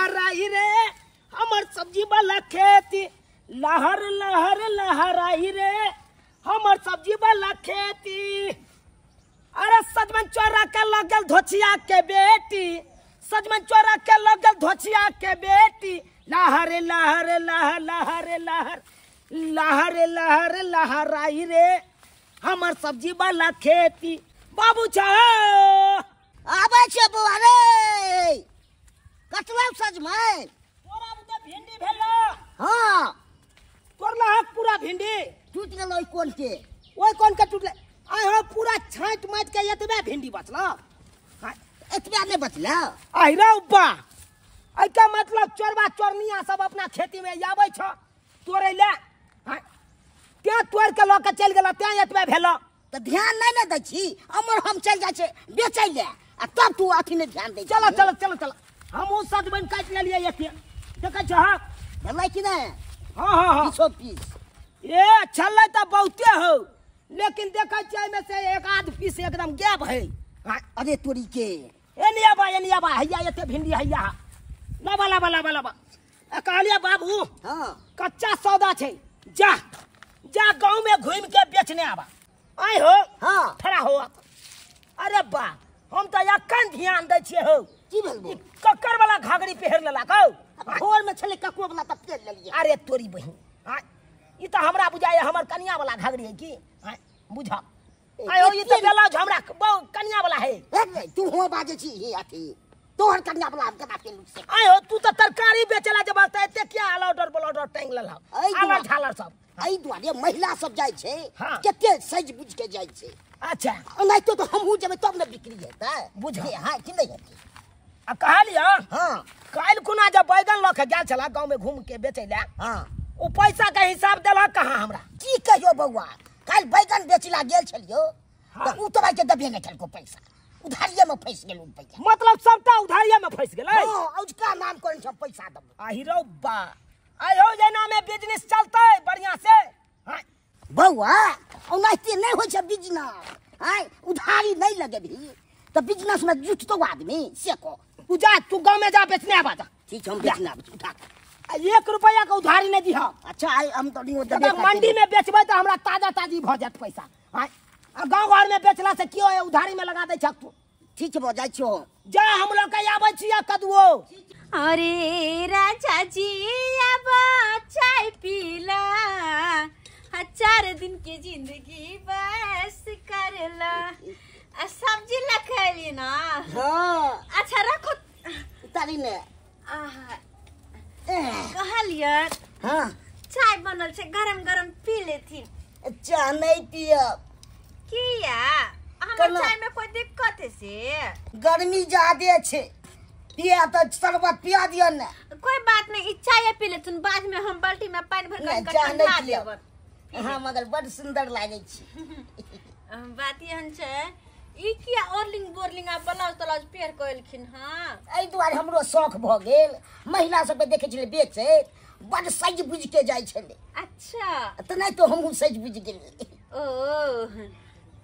लहराई रे हमर सब्जी वाला खेती, लहर लहर लहराई रे हमर सब्जी वाला खेती। अरे सजमन चोरा के लगल धोचिया के बेटी, सजमन चोरा के लगल धोचिया के बेटी, लहर लहर लहर लहर लहर लहर लहर लहराई रे हमर सब्जी वाला खेती। बाबू छा आबै छै बौआ रे, कटलौ सजमनि? तोरा बुते भिंडी भेलो? हाँ। तोरला हक पूरा भिंडी टूटि गेल। ओहि कोन के? ओहि कोन के टूटले? आइ हो पूरा छाँटि माटि के एतबे भिंडी बचल। एतबे नहि बचल? आइ रे बा, एहिके मतलब चोरबा चोरनिया सब अपना खेती में आबै छ तोड़ै ले, तें तोड़ि के लऽ के चलि गेल, तें एतबे भेल। तऽ ध्यान नहि ने दै छी, अमर हम चलि जाइ छै बेचै ले आ तब तू अथी नहि ध्यान दै। चल चल चल चल, हमहूँ सजमनि काटि लेलियै एते, देखै छहक भेलै कि नहि? हाँ हाँ हाँ, पीसो पीस ए छलै तऽ बहुते हौ, लेकिन देखै छियै एहिमे से एक आध पीस एकदम गैप है। अरे तोरी के, एनी आबा एनी आबा, हैया एते भिंडी हैया, लाबा लाबा लाबा लाबा। कहलियै बाबू हाँ कच्चा सौदा छै, जा जा गाँव में घूमि के बेचने आबा। आइ हो हाँ खड़ा हो। अरे बा, हम तऽ एखन ध्यान दै छियै हौ। की भेल? कक्कर वाला घाघरी पहिर लेलक हौ। भोर में छलै ककरो वाला तऽ पहिर लेलियै। अरे तोरी बहिन, ई तऽ हमरा बुझाइए हमर कनिया वाला घाघरी है की, बुझ। आइ हो ई तऽ ब्लाउज हमरा कनिया वाला है। तू हो बाजै छी हे अथी तोहर कनिया वाला हम केना पेलू से? आइ हो तू तऽ तरकारी बेचला जब तऽ एते किया आलौडर ब्लाउडर टांगि लेलहक, आलर झालर सब? एहि दुआरे महिला सब जाइ छै कते सजि बुझि के जाइ छै। अच्छा, ओनाहितो तऽ हमहूँ जेबै तब ने बिक्री हेतै, बुझलियै? हाँ कि नहि हेतै? आ कहलियै हाँ, काल्हि खुना जब बैगन लऽ के गेल छला गाँव में घूम के बेचै लए, हाँ ओ पैसा के हिसाब देलक कहाँ हमरा? की कहियो बौआ, काल्हि बैगन बेचला गेल छलियो तऽ उ तोरा के देबे नहि केलको पैसा, उधारिये में फँसि गेल पैसा। मतलब सबटा उधारिये में फँसि गेलै? हाँ, औजका नाम करै छ पैसा देबो। आहि रौ बा, आइ हो जेना में बिजनेस चलतै बढ़िया से। बौआ ओनाहिते नहि होइ छै बिजनेस, आँय उधारी नहि लगेबही तऽ बिजनेस में जुटतौ आदमी से कह। तू जा, तू गाँव में जा बेचने आबा जा। ठीक छै, हम बेचने आबै छी उठा के। 1 रुपैआ के उधारी नहि दिहऽ। अच्छा, आइ हम तऽ नहि देबे, मंडी में बेचबै तऽ हमरा ताजा ताजी भऽ जायत पैसा। आँय आ गाँव घर में बेचला से केओ उधारी में लगा दै छक तू। ठीक छै बौआ, जाइ छियौ हम। जा, हम लऽ के आबै छियै कदुओ। अरे राजा जी अब चाय पीला, 4 दिन के जिंदगी बस करला, सब्जी लखैली ना? हाँ। अच्छा रखो उतारी ने। कहलियै हाँ चाय बनल छै, गरम गरम पी लेथिन। चाय नहीं पियब। किया? हमर चाय में कोई दिक्कत है से? गर्मी ज्यादे छै, पिया तऽ शरबत पिया दिअ ने। कोई बात नहीं, ई चाय पी लेथिन, बाद में हम बाल्टी में पानी भर के ठंडा देब। हाँ मगर बड़ सुंदर लागै छै। बात एहन छै, ई किया ओरलिंग बोरलिंग आ ब्लाउज तलाउज पेर के एलखिन? हाँ एहि दुआरे हमरो शौक भऽ गेल, महिला सबके देखै छलै बेचैत, बड़ सजि बुझि के जाइ छलै। अच्छा, तऽ नहि तो हमहूँ सजि बुझि गेलियै। ओ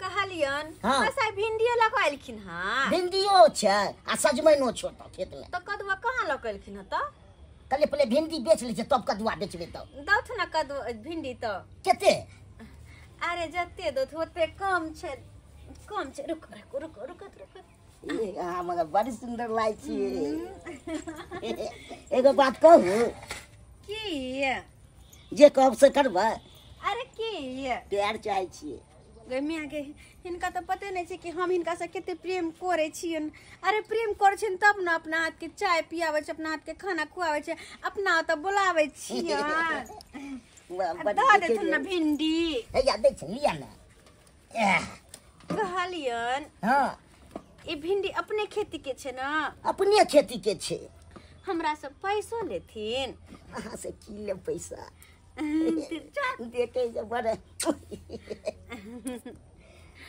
कहलियन बस आइ भिंडियो लऽ के एलखिन? हाँ भिंडियो छै आ सजमनिओ छै ओतऽ खेत में। तऽ कदुआ कहाँ लऽ के एलखिन? तऽ कहलियै पहिले भिंडी बेच लै छियै तब कदुआ बेचबै। तब दौथ ने कदुआ भिंडी तऽ कते? अरे जते दौथ ओते कम छै, कम छै। रुक रुक रुक रुक रुक। अहाँ मगर बड़ सुन्दर लागै छियै। एगो बात कहू? की? जे कहब से करबै? अरे की प्यार चाहै छियै। गै मियाँ के, हिनका तऽ पते नहि छै कि हम हिनका से कते प्रेम करै छियनि। अरे प्रेम करै छियनि तब ने अपना हाथ के चाय पियाबै छै, अपना हाथ के खाना खुआबै छै, अपना ओतऽ बोलाबै छियनि। दऽ देथुन ने भिंडी। हैया दै छै, लिअ ने। कहलियन हाँ ई भिंडी अपने खेती के छै ने? अपने खेती के छै। हमरा से पैसो लेथिन? अहाँ से की लेब पैसा, देखे जे बड़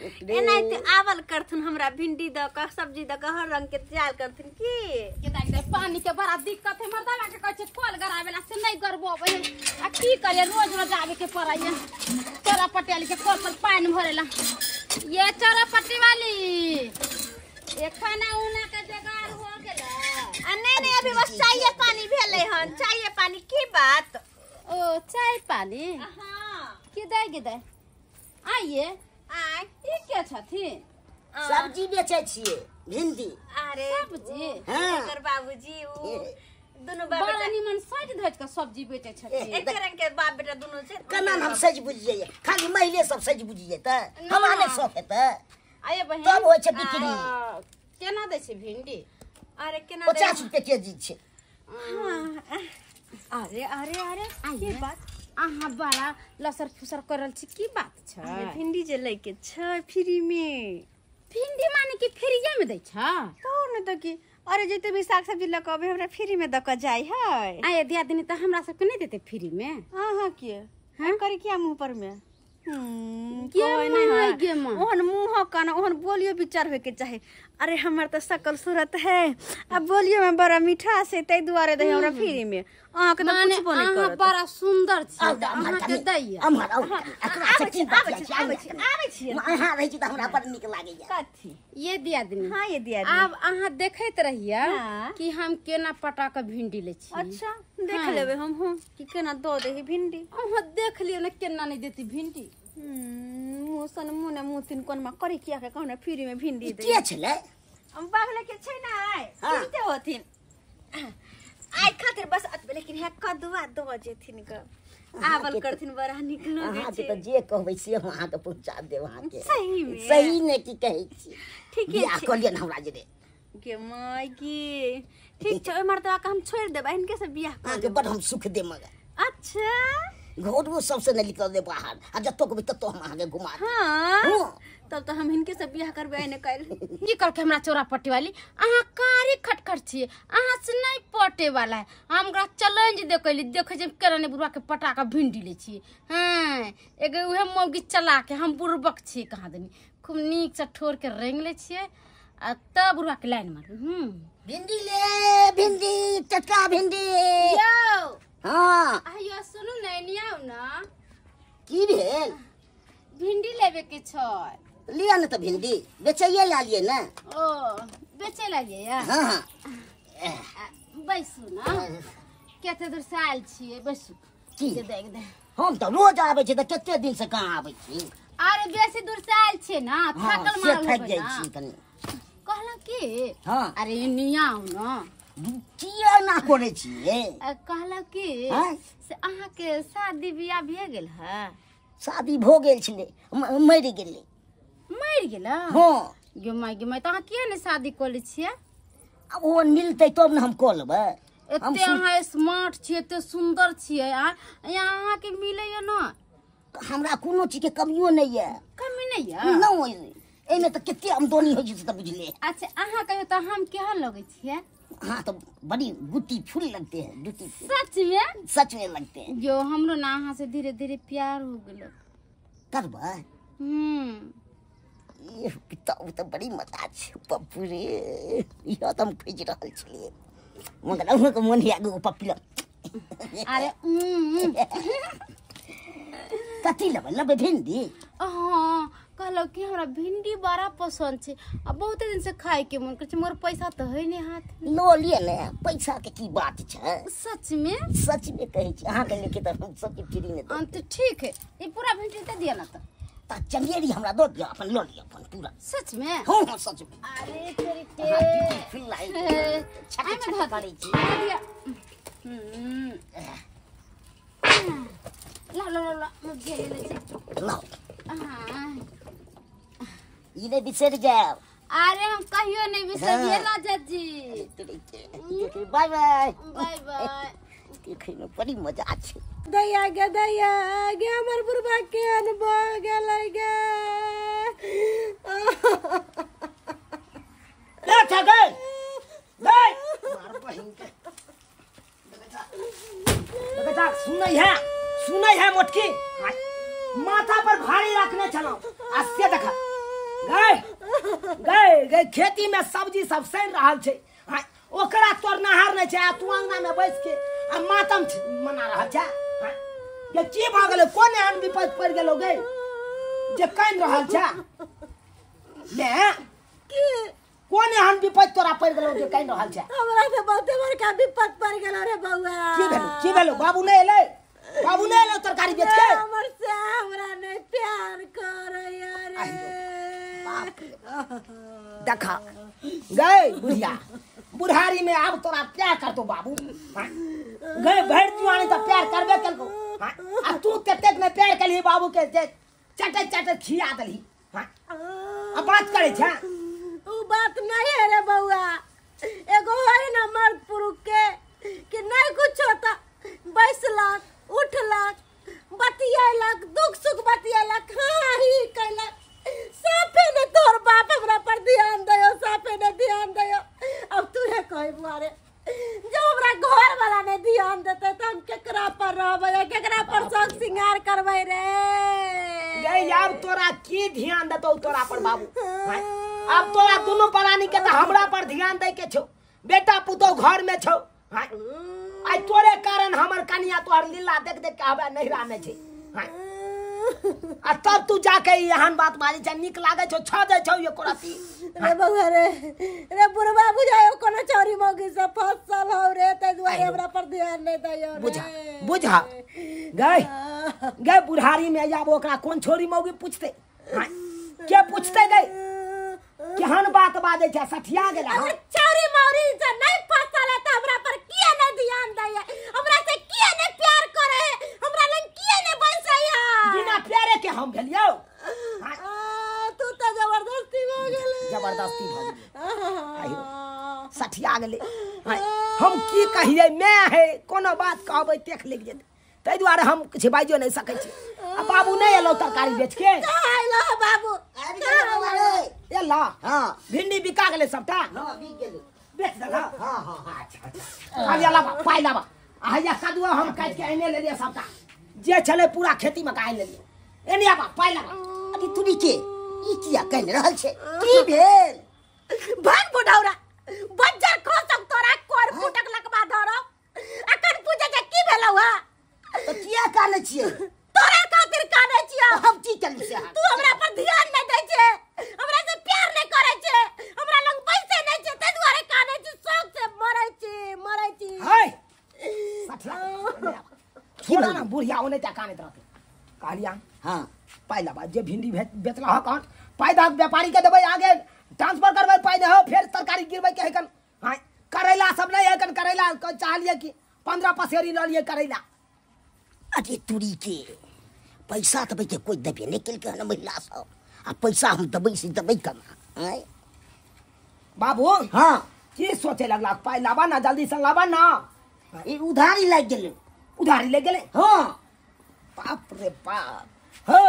एनाहिते आवल करथुन, हमरा भिंडी दऽ कऽ सब्जी दऽ कऽ हर रंग के जाल करथुन। की पानी के बड़ा दिक्कत है, मर्दावा के कहै छै कल गराबेला से नहीं गरबो आ की करिए, रोज रोज आबे के पड़ैया चोरा पटेल के कल पर पानी भरेला। ये चोरा पट्टी वाली ये खाना उना के जुगाड़ हो गेला? आ नहीं नहीं, अभी बस चाहिए पानी। एलै हन चाय पानी की बात? ओ चाय पानी हां के दे के दे आइए आय ई के छथिन? सब्जी बेचै छियै भिंडी। अरे सब्जी? हां एकर बाबूजी उ दुनु बाप बड़ा निमन सज धज के सब्जी बेचै छथिन। एक रंग के बाप बेटा दुनु छै। केना हम सज बुझि जइयै? खाली महिले सब सज बुझि जइयै त हमरा नै शौक हेतै। आये बहिन तब होइ छै बिक्री। केना दै छै भिंडी? अरे केना 50 रुपए केजी छै। अरे अरे अरे की बात? अहाँ बड़ा लसर फुसर कर रहल छी, की बात छै? भिंडी जे लैके छै फ्री में। भिंडी माने कि फ्रीए में दै छ? तो न त की अरे जते भी साग सब्जी लऽ के अबै हमरा फ्री में दऽ के जाय है। आये दियादनी त हमरा सबके नहीं देते फ्री में? अहाँ के हां करे किया मुंह पर में? के नहीं गे मां ओहन मुंह कान ओहन बोलियो विचार होय के चाहे। अरे हमर त सकल सूरत है अब बोलियो में बड़ा मीठा से तै दुआरे दे हमरा फ्री में। अहाँ के त पूछबो नहीं अहाँ करत। बड़ा सुंदर छी अहाँ के दैया। अमर आउ एकरा से की बात आबै छी आबै छी अहाँ रहै छी त हमरा बड़ नीक लागैया। कथी ये दियादनी? हां ये दियादनी आब अहाँ देखैत रहिया कि हम केना पटा के भिंडी लै छी। अच्छा देख लेबै हम हूं कि केना दऽ देही भिंडी। अहाँ देख लियौ ने केना नहीं देती भिंडी। मुँह सन मुँह ने मुँह तीन कोनमा करे किया के कहने फ्री में भिंडी दे। के छलै? हम बागले के छै ना आइ सुनते होथिन आइ खातिर बस अतबे, लेकिन है कदुआ दो जेथिन क आवल करथिन बड़ा निक लगै अहाँ छै। के त जे कहबै से हम अहाँ के पहुंचा देब। अहाँ के सही में सही ने की कहै छी? ठीके बियाह छै कऽ लिअ ने हमरा जरे। गे माय गे ठीक छै ओइ मर्दवा के हम छोड़ि देबै हिनके से बियाह अहाँ कऽ के बड़ हम सुख देब मगर। अच्छा घरो सबसे नहीं निकल दे बाहर आ जतो कहबै ततो हम अहाँ के घुमा देब। हां तब तो हम हिनके से बियाह करबै ने काल्हि। की कहलकै हमरा चौरा पट्टी वाली अहाँ कारी खटखट छियै अहाँ से नहीं पटे वाला है। हम ओकरा चैलेंज दे कैली देखै छियै केना ने बुढ़वा के पटा के भिंडी लै छियै। हाँ एगो उहे मौगी चला के हम बुड़बक छियै कहाँ दनी खूब नीक से ठोर के रेंग लै छियै आ तब बुढ़वा के लाइन मारबै। भिंडी ले भिंडी टटका भिंडी। यौ हाँ आइयो सुनू ने एनी आउ ना। की भेल? भिंडी लेबे के छै। लिअ ने त भिंडी बेचैये ला लिअ ने। ओ बेचे लागिए या? हाँ हाँ बैसू ना कते दूर से आयल छियै बैसू। की जे देख दे हम त रोज आबै छी त कते दिन से कहाँ आबै छी? अरे बेसी दूर से आयल छियै ना थाकल से मारल थाकि होबै जाइ ना। छी कनी। कहलहुँ की हाँ अरे एनी आउ ना। की एना करै छियै? कहलहुँ की हाँ? से अहाँके शादी बियाह भए गेल है? शादी भऽ गेल छलै मरि गेलै। मरि गेलै? हाँ गे माय गे माय तऽ अहाँ किया नहि शादी कऽ लै छियै? आब ओ मिलतै तब ने हम कऽ लेबै। एते अहाँ स्मार्ट छियै एते सुन्दर छियै आ अहाँके मिलैया ना? हमरा कोनो चीज के कमियो नहीं है। कमी नहीं है? नहीं एहिमे तऽ कते आमदनी होइ छै से तऽ बुझले। अच्छा अहाँ कहियो तऽ हम केहन लगै छियै? हाँ तो बड़ी गुटी फूल लगते हैं। गुटी फूल सच में? सच में लगते हैं। जो हमरो ना अहाँ से धीरे धीरे प्यार हो गेलो। करबै? ये तब तऽ बड़ी मजा छै पप्पू रे। इहो तऽ हम खोजि रहल छलियै मगर अहूँके मोन है एगो पप्पी लग। अरे कथी लेबै? लेबै भिंडी? हाँ कहलहुँ कि हमरा भिंडी बड़ा पसंद छै आ बहुते दिन से खाय के मन करै छै मगर पैसा तऽ है नहीं हाथ में। लऽ लिअ ने पैसा के की बात छै? सच में? सच में कहै छी अहाँके लेके तऽ हम सबके फ्री में हाँ तऽ ठीक है ई पूरा भिंडी दे दिअ ना तऽ। तऽ चंगेरी हमरा दऽ दिअ अपन लऽ लिअ अपन पूरा। सच में? हाँ हाँ सच में। अरे तेरी अहाँ के ब्यूटीफुल लाइक छक छक करै छी। ला ला ला ला मुझे ले छी। लाउ हाँ ई नहि बिसरि जायब। अरे हम कहियो नहीं बिसरिए राजा जी। बाय बाय। बाय बाय। देखै में बड़ी मजा छै। दैया गे दैया गे हमर बुढ़बा केहन भऽ गेलै गे। के गई गई मार बहिन के बेटा सुनै है मोटकी माथा पर भारी रखने छलौ आ से देख गई गई गई खेती में सब्जी सब सड़ रहल छै ओकरा तोड़नाहार नहीं छै आ तू अंगना में बैस के आ मातम मना रहल छै। ये की भऽ गेलै? कोन एहन विपद पड़ि गेलौ गई जे कानि रहल छै? ले की कोन एहन विपत तोरा पड़ गेलौ जे कहि रहल छै? हमरा से बहुते बड़का विपत पड़ गेल रे बौआ। की भेलौ? की भेलौ? बाबू नै एलै? बाबू नै एलौ तरकारी बेच के? हमर से हमरा नै प्यार करैया रे। बाप रे देखा गए बुढ़िया, बुढ़ारी में आब तोरा प्यार करतो बाबू। गए भरि जुआनी त प्यार करबे केलको, आ तू ततेक ने प्यार केलही बाबू के जे चटक चटक खिया देलही। आ बात करे छै? उ बात नहीं है रे बौआ। एगो है ना मर्द पुरुष के कि नहीं कुछ होता, बैसलक उठलक बतियलक दुख सुख बतियलक, हाँ ही कैलक। साफे ने तोर बाप हमरा पर ध्यान दयो, साफे ने ध्यान दयो। अब तू है कह बुआ रे, जब हमरा घर वाला ने ध्यान देते तो हम केकरा पर रहबै, केकरा पर शौक श्रृंगार करबै रे? गई अब तोरा की ध्यान देतौ तोरा पर बाबू? अब तोरा दुनू प्राणी के तो हमरा पर ध्यान दे के छौ, बेटा पुतोह घर में छौ। आई तोरे कारण हमर कनिया तोहर लीला देख देख के हवा नहिरा में छै। आ तब तू जाके एहन बात बाजै छै, नीक लागै छौ, छ दै छौ एको रत्ती। रे बौआ रे, रे बुढ़वा बुझायो कोनो चोरी मौगी से फसल हौ रे, तै दुआरे हमरा पर ध्यान नै दैयो रे। बुझा बुझा गए गए बुढ़ारी में आब ओकरा कोन छोरी मौगी पूछते? के पूछते गए? केहन बात बाजै छै, सठिया गेल। अगर चोरी मौरी से नहीं फसल है त हमरा पर किया नहीं ध्यान दैया, हमरा से किया नहीं प्यार करे, हमरा लग किया नहीं बैसैया? बिना प्यारे के हम भेलियौ। तू त जबरदस्ती भ गेलै, जबरदस्ती भ गेलै, सठिया गेलै। हम की कहियै, मैं है कोनो बात कहबै देख लिख जेतै, ताहि दुआरे हम किछु बाजियो नहि सकै छी। आ बाबू नहि एलौ तरकारी बेच के? एलौ बाबू। एला? हाँ। भिंडी बिका गेलै सबटा? हाँ बिक गेलै। बेच देलह? हाँ हाँ। अच्छा अच्छा, कहलियै लाबा पाइ लाबा। आ हैया कदुआ हम काटि के आनि लेलियै सबटा, जे छलै पूरा खेती मे आनि लेलियै। एने आबा पाइ लाबा। अरे तुरी के ई किया कहि रहल छै? की भेल? भाग बुढ़ौरा बज्जर खसक तोरा कोर फुटक लकबा धरौ। अखन पूछे जे की भेलौ हा? तो किया कानै छियै? तोरा खातिर कानै छियै। हम की केलहुँ से? तू हमरा पर ध्यान नहि दै छै, हमरा से प्यार नहि करै छै, हमरा लग पैसे नहि छै, ताहि दुआरे कानै छी, शौक से मरै छी, मरै छी। है सठिया छोड़ा ना बुढ़िया ओने ता कानैत रहतै। कहलिया हाँ पाइ लाबा, जे भिंडी बेचला हक पाइ दहक व्यापारी के देबै, आगे ट्रांसफर करबै पाइ दहो, फेर तरकारी गिरबै के हकन। हाँ करैला सब नहि हकन, करैला चाहलियै कि 15 पसेरी लऽ लियै करैला। अरे तुरी के पैसा देबै के कोइ देबे नहि केलकै हन महिला सब, आ पैसा हम देबै से देबै केना? आँय बाबू। हाँ की सोचे लगला? पाइ लाबा ना, जल्दी से लाबा ना। ई उधारी लागि गेलै। उधारी लागि गेलै? हाँ। बाप रे बाप, हो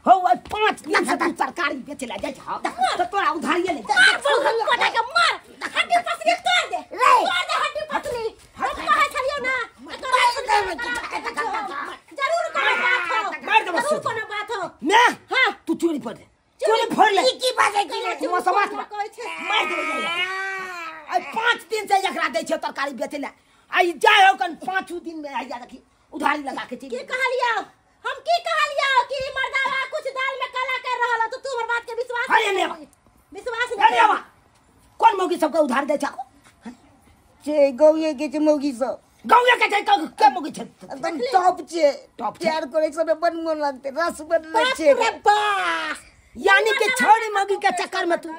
हो 5 दिन से तू तरकारी बेचे ला जाइ छौ त तोरा उधारिये ले। मार कोटा के मार, हड्डी पसली तोड़ दे, तोड़ दे हड्डी पसली। हम कहै छलियौ ना जरूर कोनो बात हो, जरूर कोनो बात हो। ने हां तू चोरी फोड़ दे, चोरी फोड़ ले। ई की बाजै छी? तू समाज मार देबै। आई 5 दिन से एकरा दै छै तरकारी बेचे ला, आई जाय हो कन 5 दिन में आइया देखी उधारी लगा के चलि। की कहलियौ हम? की कहलियौ कि मर्दावा कुछ दाल में काला कर रहल, तो तू हमर बात के विश्वास नहीं? विश्वास नहीं आवा। कोन मौगी सबके उधार दै छौ? छै गौए के छै मौगी सब। गौए के छै? के मौगी छै? एकदम टॉप छै, टॉप प्यार करे सब बड़ मन लगते, रस बनले छै। बाप रे बाप, यानी कि छोड़ी मौगी के चक्कर में तू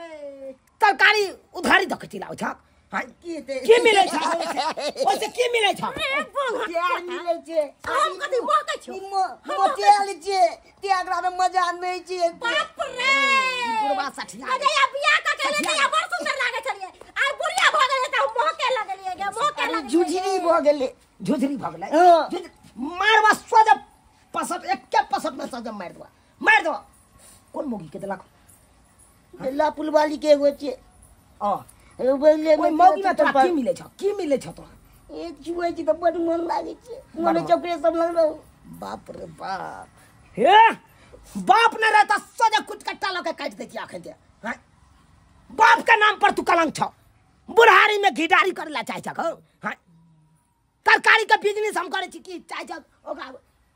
तरकारी उधारी दऽ के चिल्लाबै छौ? हाँ की मिलै छौ ओइसे? की मिलै छौ? प्यार मिलै छै। हम कथी महकै छौ? मोटेल छै, त्यागरा में मजा नहि छै। बाप रे बुढ़वा सठिया अजय बियाह क के ले बड़ सुंदर लागै छलियै, आइ बुढ़िया भ गेलै त हम महके लगलियै गे, महके लगलियै। झुझरी भ गेलै, झुझरी भ गेलै। मारबा सजब पसट, एके पसट में सजब मारि देबा, मारि देबा। कोन मौगी के देलक? बेला पुलवाली के एगो छै। आ ओइ मौगी में तोरा की मिलै छौ? की मिलै छौ तोरा? एक छुए छी त बड़ मन लागै छै, मन चौकरे सब लग रहू। बाप रे बाप, हे बाप न रहता सजग कुछ कट्टा लऽ के काटि दैतियै अखन ते। हाँ बाप के नाम पर तू कलंक छौ, बुढ़ारी में घिडारी करे ला चाहै छौ? हाँ तरकारी के बिजनेस हम करै छी की चाहै छौ ओकरा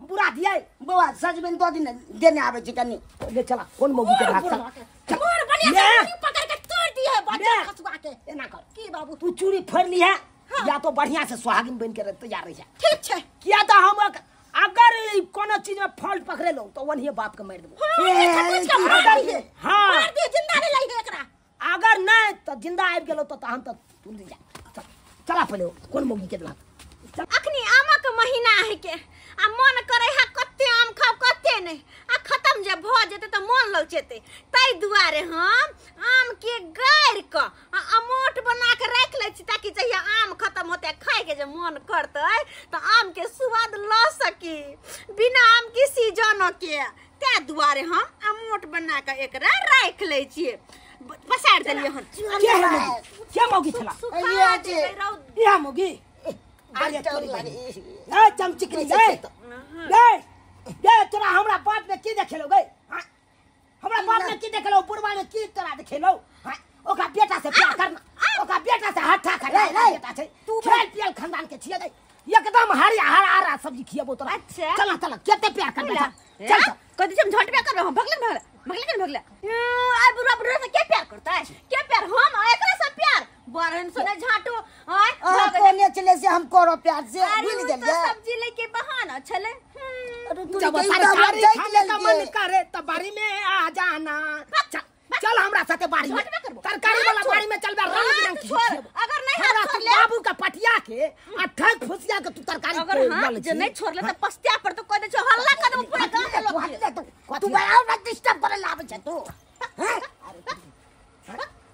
बुरा दियै? बौआ सजमनि दऽ दिन देने आबै छै कनी। ले चला, कोन मौगी के भाग चला। मोर बढ़िया से पकड़ के तोड़ दिए बच्चा खसुआ के एना कर की बाबू तू चूड़ी फोड़ ली है या तो बढ़िया से सुहागिन बन के तैयार रही है। ठीक छै किया तो हम अगर कोनो चीज में फॉल्ट पकड़े लो तो वही बाप के मार देबो। हां मार दे जिंदा नहीं लई एकरा अगर नहीं तो जिंदा आबि गेलो तो हम तो तू जा चला पहले कोन मौगी के दिला। अखनी आमक महीना है के आ मन करे है कते आम खाओ कते नहीं आ खत्म जे भ जेते त मन ललचेते तै दुआरे हम आम के गारि क आ अमोट बना के राख लै छी ताकि जहिया आम खत्म होते खाए के जे मन करतै त आम के स्वाद ल सकी बिना आम के सीजन के तै दुआरे हम अमोट बना के एकरा राख लै छी पसार देलियै हन। के मौगी छला ये मौगी अरे ए चमचिकनी रे रे रे तोरा हमरा बाप में की देखेलो गई हमरा बाप में की देखेलो बुढ़वा में की तोरा देखेलो ओकरा बेटा से प्यार करना ओकरा बेटा से हट्ठा खट्टा बेटा छै तू खेल पियल खानदान के छियै एकदम हरिया हरा हरा सब्जी खियबो तोरा। अच्छा चल चल केते प्यार करना चल कथि हम झटबे करब हम भगले भगले भगले भगले आ बुढ़वा बुढ़वा से के प्यार करता है के प्यार हम एकरा से प्यार बरन सुने झाटो आय कोने चले से हम करो प्यार से भूल गेलियै सब्जी लेके बहाना छले। अरे तू जब तरकारी खाने का मन करे त बारी में आ जाना चल हमरा साथे बारी में तरकारी वाला बारी में चलबे रंग बिरंग की छोड़ अगर नहीं हाथ छोड़ ले बाबू का पटिया के आ ठग फुसिया के तू तरकारी अगर हां जे नहीं छोड़ ले त पस्तिया पर तो कह दे छो हल्ला कर देबो पूरा गांव के लोग तू बड़ा ना डिस्टर्ब करे लावे छै तू हां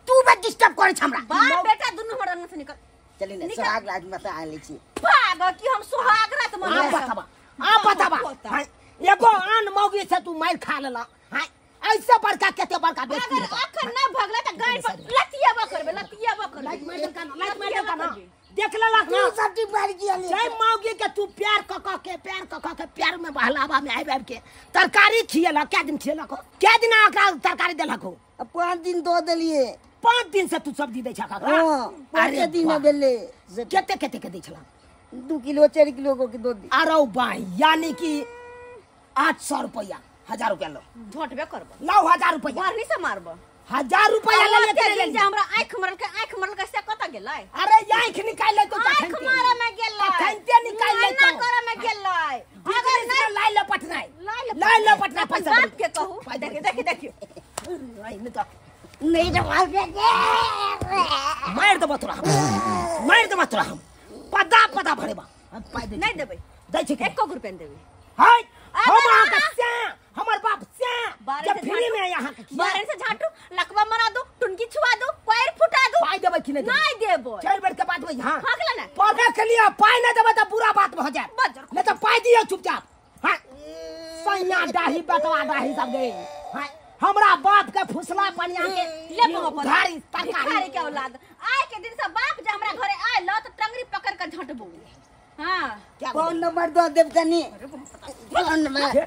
तू बड़ डिस्टर्ब करे छ हमरा बाप बेटा दुनू हमर अंग से निकल चली ने सुहाग रात में आ लै छी भाग कि हम सुहाग रात में आ बताबा आ बताबा एगो आन मौगी से तू मार खा लेला हां ऐसे बड़का केते बड़का बेटी अगर अखन ना भगला त गाय पर लतियाबा करबे लतियाबा करबे लाइट मार देलका ना लाइट मार देलका ना देख लेलक ना तू सब्जी मार गेली जय मौगी के तू प्यार क क के प्यार क क के प्यार में बहलावा में आबि आबि के तरकारी खियला क्या दिन खियलक क्या दिन ओकरा तरकारी देलक हो 5 दिन दो देलिए 5 दिन से तू सब्जी दै छक हां 5 दिन गेले केते केते के दै छला 2 किलो 4 किलो के दो दी अरे भाई यानी कि 800 रुपया 1000 रुपया लो झटबे करबो लाओ 1000 रुपया मारनी से मारबो 1000 रुपया ले ले ले जे हमरा आंख मरल के आंख मरल के से कत गेलै। अरे आंख निकाल ले तो आंख मारे में गेलै तखनते निकाल ले ना करे में गेलै अगर नहीं लाइ ले पटना लाइ ले पटना पैसा बाप के कहू देखि देखि देखियो नहीं तो नहीं तो मार देबो तोरा मार देबो तोरा हम पदा पदा भरेबा हम पाइ दे नहीं देबै दै छी एको रुपया देबै हाय हम अहाँ के से हमर बाप से जब फ्री में यहाँ के बारन से झाटू लकवा मरा दो टुनकी छुआ दो पैर फुटा दो पाइ देबै कि नहीं नहीं देबो 4 बेर के बाद में हां भागला ना पढ़े के लिए पाइ नहीं देबै त बुरा बात भ जाए नहीं तो पाइ दियो चुपचाप। हां सैया डाही बटवा डाही सब गई हां हमरा बाप के फुसला पनिया के ले उधारी तरकारी के औलाद आय के दिन से बाप जे हमरा घरे आय ल त टंगरी पकड़ के झटबो। हां फोन नंबर दो देब तनी फोन नंबर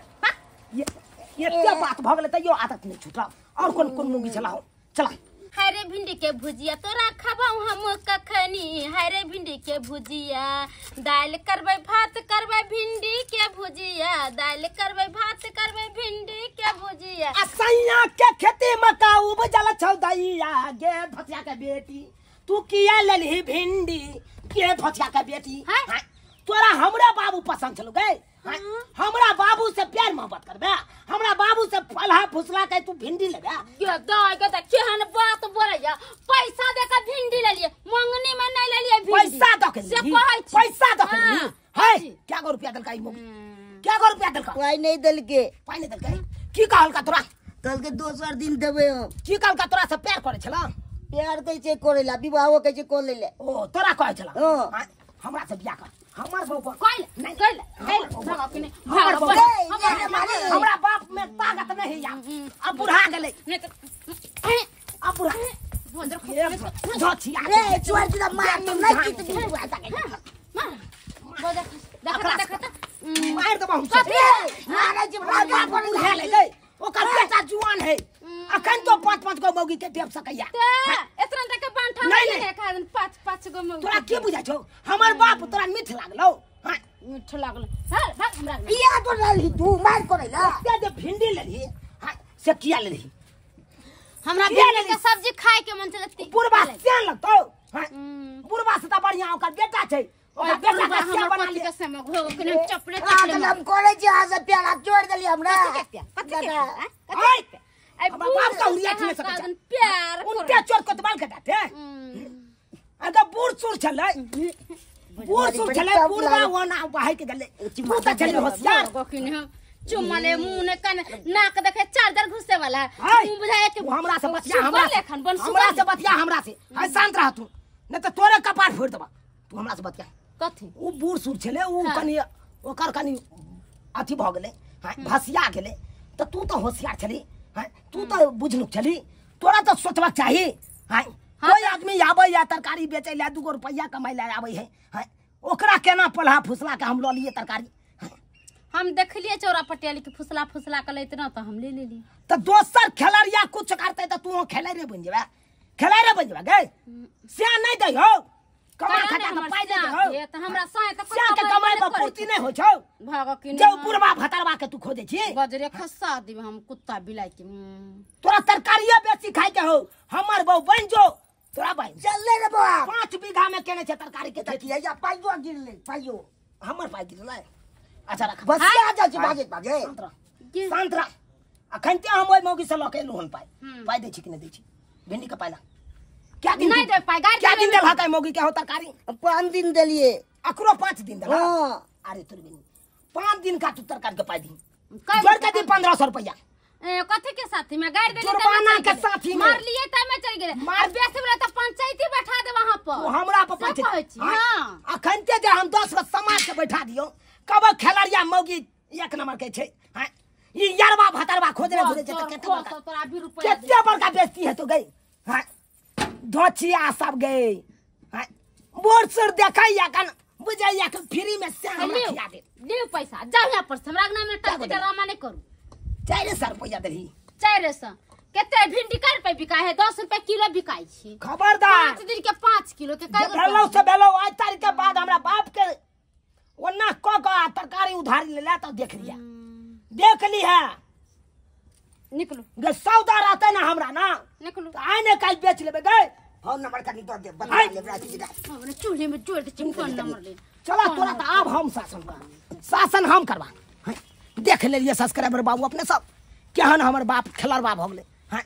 ये क्या बात भ गेलै तैयो आदत नहीं छूटल और कोन कोन मुंगी चलाओ चला। हरे भिंडी के भुजिया तोरा खबाऊ हम कखनी हरे भिंडी के भुजिया दाल करबै भात करबै भिंडी के भुजिया दाल करबै भात करबै भिंडी के भुजिया। आ सैया के खेती मका उपजल छौ दैया गे भतिया के बेटी तू किया लेलही भिंडी के भतिया के बेटी तोरा हमरा बाबू पसंद छलो गए हमरा बाबू से प्यार मोहब्बत करबे हमरा बाबू से फलहा फुसला के तू भिंडी लेबे गे दाय गे त केहन बात बोलैया पैसा दे के भिंडी लेलिए मंगनी में नहीं लेलिए भिंडी पैसा दे के से कहै छी पैसा दे के है क्या गो रुपया देलका ई मोगी क्या गो रुपया देलका पाई नहीं देलके पाई नहीं देलकै की कहलका तोरा कहलके दोसर दिन देबै हम की कहलका तोरा से प्यार करै छला प्यार कैसे करेला विवाहो कैसे कर लेले ओ तोरा कहै छला हां हमरा से बियाह कर हमर बौआ कइल नहीं कइल कइल भाग अपने हमर बौआ हमरा बाप में ताकत नहीं या अब बुढ़ा गेलै नहीं तो अब बुढ़ा रे चोर जुदा मार तो नहीं की तो बुढ़ा मार देख देख देख मार देबो हम मारे जी राजा पर बुढ़ा ले ओकर बेटा जुआन है अखन तो 5-5 गो मौगी के देब सकैया ते एतना तक बांठा नहीं है खान 5-5 गो मौगी तोरा की बुझा छौ हमर बाप तोरा मीठ लागलौ। हां मीठ लागल हां भाग हमरा किया तो लेलही तू मार करैला ते जे भिंडी लेलही हां से किया लेलही हमरा भिंडी के सब्जी खाए के मन चलती। बुढ़वा सियान लगतौ। बुढ़वा से त बढ़िया ओकर बेटा छै। ओकर बेटा के सियान बना लिया। के समय हो के हम चपले चपले हम करे छी अहाँ से प्यार जोड़ देली हमरा। कथि के कथि के ए बाप का उरिया ठिने सकै छै। प्यार उनते चोर कोतवाल के डाटे। अगर बूढ़ सूर छलै, बूढ़ सूर छलै, बुढ़वा ओना बहाय के गेलै। तू त छली होशियार। चुम्मा ले मुंह ने कान नाक देखे चार्जर घुसे वाला मुंह बुझाए के हमरा से बतिया, हमरा से बतिया, हमरा से हाय शांत रह तू, नहीं त तोरे कपार फोड़ देबा। तू हमरा से बतिया कथि? उ बूढ़ सूर छलै, उ कनी ओकर कनी अथी भ गेलै, भसिया गेलै। त तू त होशियार छली, तू त बुझनुक छली, तोरा त सोचबाक चाही। कोई आदमी आबै या तरकारी बेचै ला 2 रुपैया कमाइ ला आबै है, ओकरा केना पलहा फुसला के हम ल लिए तरकारी? हम देखलिए चौरा पटियाली के फुसला फुसला के लैत न त हम ले लेली। त दोसर खेलरिया कुछ करतै त तू खेलरे बन जेबा, खेलरे बन जेबा गे। सियान नहीं दै हो, कमा खटा के पाइ दे हो। त हमरा साय त सियान के कमाइ पर पूर्ति नहीं होइ छौ। भाग की जे बुढ़वा भतरवा के तू खोजै छी। गजरे खसा दिब हम कुत्ता बिलाई के। तोरा तरकारिये बेसी खाइ के हो। हमर बहु बन जो, तोरा बन चल ले रे बौआ। 5 बीघा में केने छै तरकारी के खेती। या पाइयो गिरलै, पाइयो हमर पाइ गिरलै। अच्छा रख, बस आ जा छी भागे भागे। शांत रह। अखन ते हम ओइ मौगी से ल के एलु हन पाइ। पाइ दै छी कि नहि दै छी? भिंडी के पाइ ला। क्या दिन नहीं दे पाइ? गाड़ी क्या दिन देलहक मौगी के हो तरकारी? 5 दिन देलिए। अकरो 5 दिन देलहक? हां। अरे तोर बिन 5 दिन का तू तरकारी के पाइ दी। जोड़ के दी 1500 रुपया। कथि के साथी में गाड़ी देली? जुर्माना के साथी में मार लिए त में चल गेले। मार बेसी वाला त पंचायती बैठा दे वहां पर। तू हमरा पर पंचायती? हां। अखन ते जे हम 10 गो समाज के बैठा दियो, कब खेलरिया मौगी एक नंबर के छै। हां, ई यारवा भतरवा खोजने घुरे छै त केते बड़का तोरा 20 रुपया केते बड़का बेइज्जती है तो गई। हां, धोचिया सब गई। हां, बोर सुर देखैया कन बुझैया के फ्री में से हमरा खिया दे। दे पैसा जाओ यहां पर, हमरा अंगना में टक ड्रामा नहीं करू। 400 रुपया देलही। 400 केते भिंडी कै रुपया बिकाय है? 10 रुपया किलो बिकाय छी। खबरदार 5 दिन के 5 किलो के कै भेलौ से भेलौ। आज तारीख के बाद हमरा बाप के ओना क क तरकारी उधारी ले ला त देख लिया, देख ली है। निकलू गे सौदा रहते ना हमरा ना निकलू त आइ ने काल बेच लेबे गे। फोन नंबर कनी दो दे बता ले राती जी। हमरे चूल्हे में जोड़ दे फोन नंबर ले। चला तोरा त आब हम शासन कर, शासन हम करबा। देख लेलिए सब्सक्राइबर बाबू अपने सब केहन हमर बाप खेलरबा भ गेलै। हां,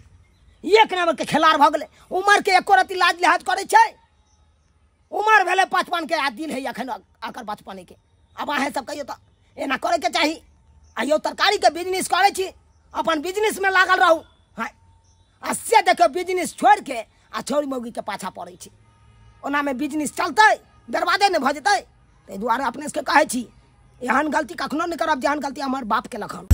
एक नंबर के खेलार भ गेलै। उमर के एको रति लाज लिहाज करै छै। उमर भेलै 55 के आ दिन है अखन आकर बचपने के। अब अहाँ सब कहियो त एना करे के चाही। आ यौ तरकारी के बिजनेस करै छी, अपन बिजनेस में लागल रहू। हाँ, आ से देखियौ बिजनेस छोड़ के आ छौरी मौगी के पाछा पड़ै छी। ओना में बिजनेस चलतै बर्बादे नहि भऽ जेतै। ताहि दुआरे अपने सबके कहै छी एहन गलती कखनो नहि करब जेहन गलती हमर बाप केलक हन।